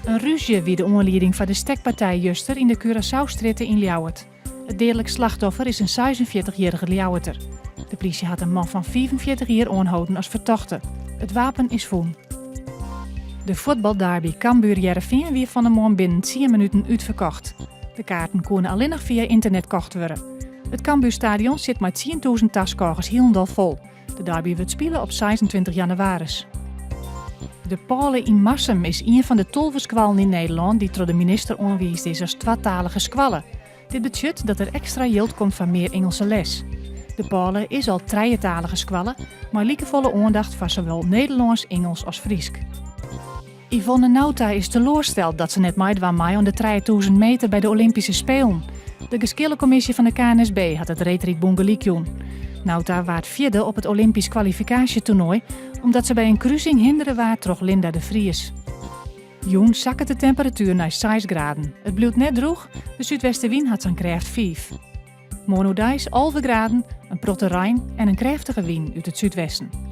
In rúzje wie de oanlieding foar de stekpartij juster yn de Curaçaostrjitte yn Ljouwert. It deadlik slachtoffer is in 46 jierrige Ljouwerter. De plysje hat in man fan 45 jier oanholden as fertochte. It wapen is fûn. De fuotbalderby Cambuur-Hearrenfean wie fan 'e moarn binnen tsien minuten útferkocht. De kaarten koene allinnich fia ynternet kocht wurde. It Cambuurstadion sit mei 10.000 taskôgers hielendal fol. De derby wurdt spile op 26 jannewaris. De Pôle yn Marsum is ien fan de 12 skoallen yn Nederlân dy't troch de minister oanwiisd is as twatalige skoalle. Dit betsjut dat der ekstra jild komt foar mear Ingelske les. De Pôle is al trijetalige skoalle, mei likefolle oandacht foar sawol Nederlânsk, Ingelsk as Frysk. Yvonne Nauta is teloarsteld dat se net meidwaan mei oan de 3000 meter by de Olympyske Spelen. De geskillekommisje fan de KNSB hat it reedrydbûn gelyk jûn. Nauta waard fjirde op it Olympysk kwalifikaasjetoernoai, omdat se by in krusing hindere waard troch Linda de Vries. Jûn sakket de temperatuer nei 6 graden. It bliuwt net drûch, de súdwestewyn hat sa'n krêft 5. Moarn oerdeis 11 graden, in protte rein en in krêftige wyn út it súdwesten.